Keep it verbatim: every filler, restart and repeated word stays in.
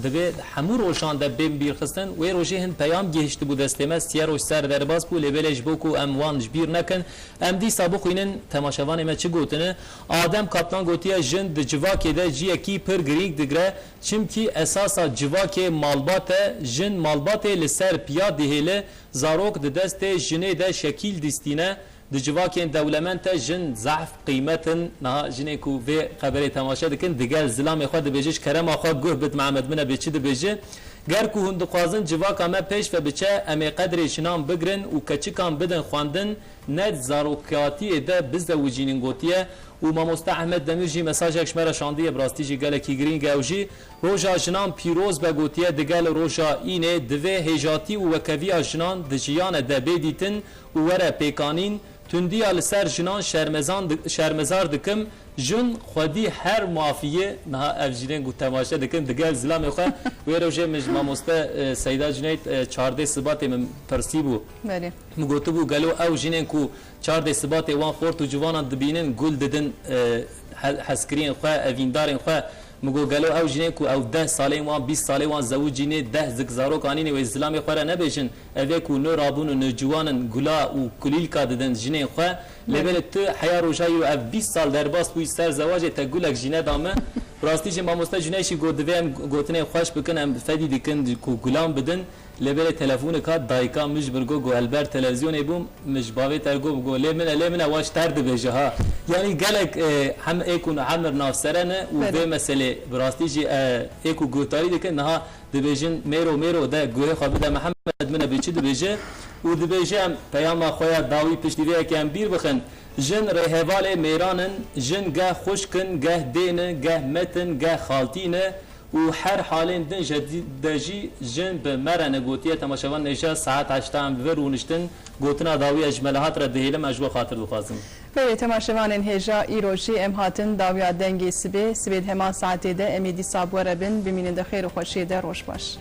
Divê hemû rojan de bên bîrxistin. Wê rojê hin peyam gihiştibû destê me, siyê roj ser derbas bû, lê belê ji bo ku em wan ji bîr nekin, em dîsa bixwînin temaşevanê me çi gotine. Adem Kaplan gotiye, jin di civakê de ciyekî pir girîng digire, çimkî esasa civakê malbat e, jin malbatê li ser piya dihêle, zarok di destê jinê de şekîl dîstîne. Di civakên dewlemend de jin zehf qîmet in. Niha jinên ku vê xeberê temaşe dikin, digel zilamê xwe dibêje, ji kerema xwe guh bid, Mihemed min e bê çi dibêje. Ger ku hûn dixwazin civaka me pêş ve biçe, em ê qedrê jinan bigirin û keçikan bidin xwendin, ne di zarokatiyê de bizewicînin, gotiye. Û mamoste Ehmed Demir jî mesajek ji me re şandiye, bi rastî jî gelekî girîng e. Ew jî roja jinan pîroz be gotiye, digel roja înê divê hêjatî û wekeviya jinan di jiyane de bê dîtin û were pêkanîn. Tundiya li ser jinan şermezan di-, şermezar dikim. Jin xwedî her mafî ye. Niha ev jinên ku temaşe dikin, digel zilamê xwe. Wê rojê min ji mamoste, e, Seyda Cuneyt, e, çardeh Sibatê min pirsîbû. Belê. Min gotibû, gelo ew jinên ku çardeh Sibatê wan xort û ciwanan dibînin, gul didin, e, he-, hezkiriyên xwe, evîndarên xwe, Min got, gelo ew jinên ku ew deh salên wan, bîst salên wan zewicînê, deh zik zarok anînê wê zilamê xwe re nebêjin, ev ê ku nû rabûn û nû ciwan in, gula û kulîlka didin jinên xwe. Lê belê tu heya roja îro ev bîst sal derbas bûyî ser zewacê, te gulek jî neda min. Bi rastî jî mamoste Cuneyt jî got, divê em gotinên xweş bikin, em fedî dikin ku gulan bidin. Lê belê telefonê ka dayika min ji min got, got, "Li ber televîzyonê bûm, min ji bavê te got, got, lê min e, lê min e, wa ji ter dibêje ha." Yanî gelek, e, hem ê ku hemir navsere ne û Belê. vê meselê bi rastî jî, e, ê ku guhdarî dikin, niha dibêjin, "Mêro, mêro de guhê xwe bide Mihemed min e, bê çi dibêje?" Û dibêje, em peyama xwe ya dawî piştî vê yekê em bîr bixin. Jin rêhevalê mêran in, jin geh xwişk in, geh dê ne, geh met in, geh xaltî ne. Û her halên din jî, de jî jin bi me re ne gotiye. Temaşevan hêja saet heşta em vir rûniştin. Gotina dawiya ji me li hat re dihêlim, ez ji we xatir dixwazim. Belê, temaşevanên hêja, îro jî em hatin dawiya dengê sibê. Sibê di heman saetê de em ê dîsa bi we re bin. Bimînin di xêr û xweşiyê de. Roj baş.